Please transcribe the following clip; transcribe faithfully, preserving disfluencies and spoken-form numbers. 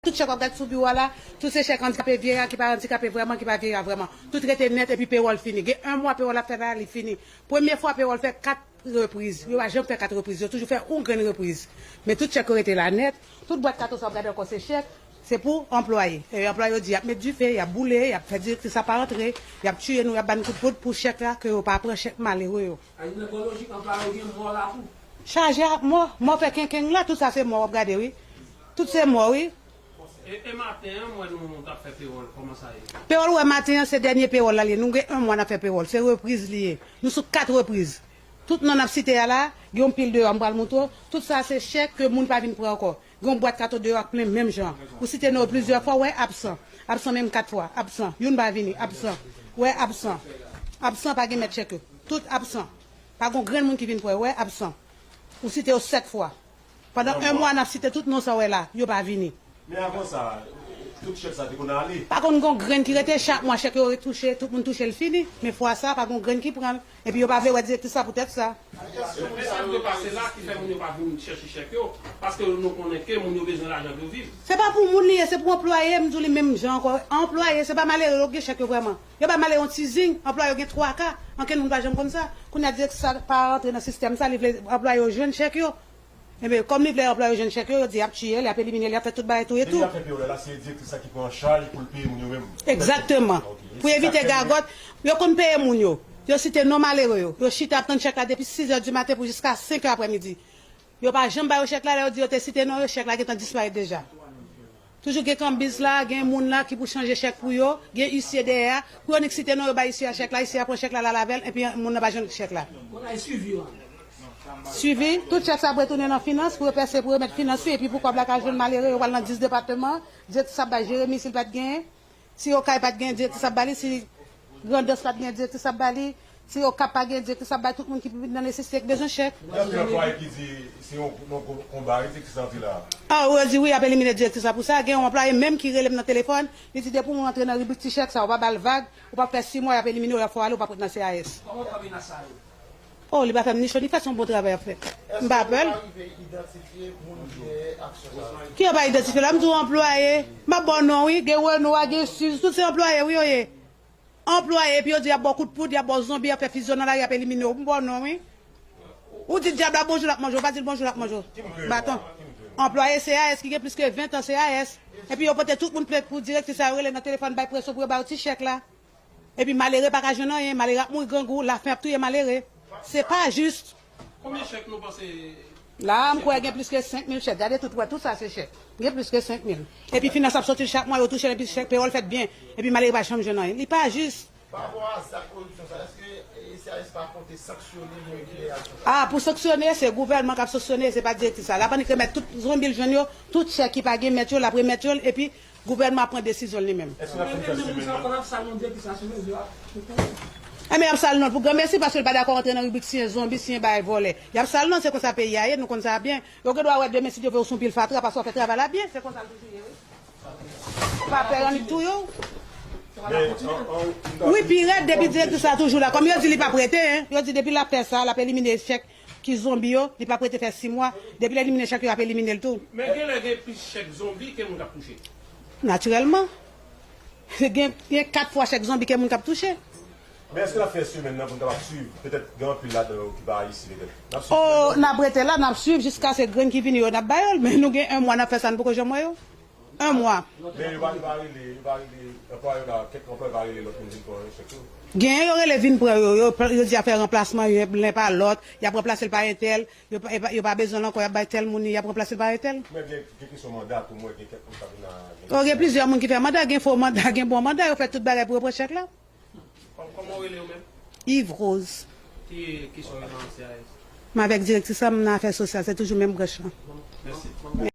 Tout chèk w ap gade sou biwo a la, tout se chèk andikape vye a, ki pa andikape vrèman, ki pa vye a vrèman. Tout rete nèt epi pewòl fini. Gen yon mwa pewòl ap fè la, li fini. Premye fwa pewòl fè kat repriz. Yo pa janm fè kat repriz. Yo toujou fè yon grenn repriz. Men tout chèk yo rete la nèt. Tout bwat kato sa w ap gade ankò se chèk. Se pou anplwaye. E anplwaye yo di y ap met dife, y ap boule, y ap fè direktris la pa antre, y ap tiye nou, y ap ba n kout poud pou chèk la, ke yo pa pran chèk malere yo. Chaje ak mò, mò fè kenkeng la, tout sa se mò w ap gade, wi. Tout se mò, wi. E, e maten an, m wè nou, nou t ap fè pewòl, kòman sa ye? Pewòl ou wè maten an, se dènye pewòl la li ye. Nou gen yon mwa n ap fè pewòl, se repriz li ye. Nou sou kat repriz. Tout non n ap site a la, gen yon pil deyò, m pral montre w. Tout sa se chèk ke moun pa vin pran ankò. Gen yon bwat kato deyò k plen menm jan. Ou site non yo plizyè fwa, w wè absan. Absan menm kat fwa. Absan. Youn pa vini. Absan. W wè absan. Absan pa gen mèt chèk yo. Tout absan. Pa gen yon grenn moun ki vin pran yo. W wè absan. Ou site yo sèt fwa. Pandan yon mwa, n ap site tout non sa w wè la. Yo pa vini. Men avan sa, tout chèk sa te konn ale. Pa konn gen yon grenn ki rete. Chak mwa, chèk yo retouche. Tout moun touche l fini. Men fwa sa, pa gen yon grenn ki pran l. Epi yo pa vle wè direktris la poutèt sa. Men sa k dwe pase la ki fè moun yo pa vin chèche chèk yo, paske nou konnen ke moun yo bezwen lajan pou yo viv. Se pa pou moun li ye, se pou anplwaye, m di w li menm jan ankò. Anplwaye, se pa malere yo ki gen chèk yo vrèman. Yo ba malere yon ti zing, anplwaye yo gen twa ka, ankenn moun pa janm konn sa. Kounye a direktris la pa rantre nan sistèm sa, li vle anplwaye yo jwenn chèk yo. Ebyen, kòm li vle anplwaye yo jwenn chèk yo, yo di y ap tiye l, y ap elimine l, y ap fè tout bagay tou e tou. Depi y ap fè peyòl la, se direktris la ki pran an chaj pou l peye moun yo menm. Egzakteman. Ok. Pou evite gagòt, yo konn peye moun yo. Yo site non malere yo. Yo chita ap tann chèk la depi sizè di maten pou jiska senkè aprèmidi. Yo pa janm ba yo chèk la, lè yo di yo te site non yo, chèk la gentan disparèt deja. Toujou gen kanbiz la, gen moun la ki pou chanje chèk pou yo, gen isye dèyè a. Pou yo nik site non yo bay isye a chèk la, isye a pran chèk la, l al avè l, epi moun nan pa jwenn chèk la. Swivi, tout chèk sa ap retounen nan finans pou yo pèse, pou remèt finans wi, epi pou kòb la ka jwenn malere, yo pral nan dis depatman, direktris ap bay Jeremi si l pa t genyen, si Okay pa t genyen, direktris ap ba li, si Grandans pa t genyen, direktris ap ba li, si Okap pa genyen, direktris ap bay tout moun ki nan nesesite, ki bezwen chèk. Gen anpil anplwaye ki di se yon, yon konba wi direktris la antre la. A, yo di wi, y ap elimine direktris la pou sa. Gen yon anplwaye menm ki rele m nan telefòn, li di depi yon moun antre nan ribrik ti chèk sa, ou pa ba l vag, ou pa fè sis mwa, y ap elimine w, y ap fè w ale, ou p ap ret nan C A S. Kòman w fè menas sa yo? Oh, li pa fè m ni cho ni frèt, se yon bon travay y ap fè. M pa pè l. Ki yo pa idantifye la? M di w anplwaye. M ap ba w non wi. Gen Reno a, gen Siz, tout se anplwaye wi yo ye. Anplwaye, epi yo di y ap ba w kout poud, y ap ba w zonbi, y ap fè fizyon nan lari, y ap elimine w. M ba w non wi. Ou di dyab la bonjou, l ap manje w. Ou pa di l bonjou, l ap manje w. Baton. Anplwaye C A S ki gen plis ke ven tan C A S. Epi yo pote tout moun plent pou direktris sa yo rele nan telefòn bay presyon pou yo ba yo ti chèk la. Epi malere pa ka jwenn anyen, malere ap mouri grangou, lafen ap touye malere. Se pa jis. Konbyen chèk nou panse? La, m kwè gen plis ke senk mil chèk. Gade tout, wè, tout sa se chèk. Gen plis ke senk mil. Epi finans ap soti l chak mwa, yo touche l, epi chèk peyòl fèt byen. Epi malere pa janm jwenn anyen. Li pa jis. Pa rapò a zak koripsyon sa, èske, e, C A S pa konte sanksyone moun ki gen aksyon sa? A, pou sanksyone, se gouvènman k ap sanksyone, se pa direktris la. L ap annik remèt tout zonbi l jwenn yo, tout chèk ki pa gen mèt yo, l ap remèt yo l, epi gouvènman ap pran desizyon l li menm. Èske n ap fin fè semèn nan? Enben, y ap sal non l pou granmesi, paske l pa dakò rantre nan ribrik siyen zonbi, siyen bagay vòlè. Y ap sal non, se konsa peyi a ye, nou konn sa byen. Yo gen dwa wè demen, si Dye vle, ou sou pil fatra, paske w fè travay la byen, se konsa l toujou ye, wi. Pa pè yo annik touye w. Wi, pi rèd, depi direktris la toujou la. Kòm yo di li p ap rete, en. Yo di depi l ap fè sa, l ap elimine chèk ki zonbi yo, li p ap rete fè sis mwa. Depi l elimine chèk yo, y ap elimine l tou. Men genlè gen plis chèk zonbi ke moun k ap touche. Natirèlman. Gen, gen kat fwa chèk zonbi ke moun k ap touche. Men èske n ap fè semèn nan pou n kapab swiv? Petèt gen anpil ladan yo ki pa ayisyen, petèt. N ap swiv semèn nan? O, n ap rete la, n ap swiv jiskaske grenn ki vini yo, n ap ba yo l. Men nou gen yon mwa n ap fè sa, n poko janm wè yo. Yon mwa. Men yo pa, yo pa rele, yo pa rele, anplwaye yo la, kèk anplwaye pa rele lòt moun vin pran chèk yo? Gen, yo rele vin pran yo, yo, yo di y ap fè ranplasman, youn pa lòt, y ap ranplase l pa entèl, yo pa, yo pa, yo pa bezwen l ankò, y ap bay tèl moun li, y ap ranplase l pa entèl. Men gen, gen kesyon manda tou, m wè gen kèk moun k ap vin la, gen... O, gen plizyè moun ki fè manda, gen fo manda, gen bon manda, yo fè tout bagay pou yo pran chèk la. Kòm, kòman w rele w menm? Yves Rose. Ki, ki sa w ye nan C A S? M avèk direktris la, m nan afè sosyal, se toujou menm branch lan. Mèsi.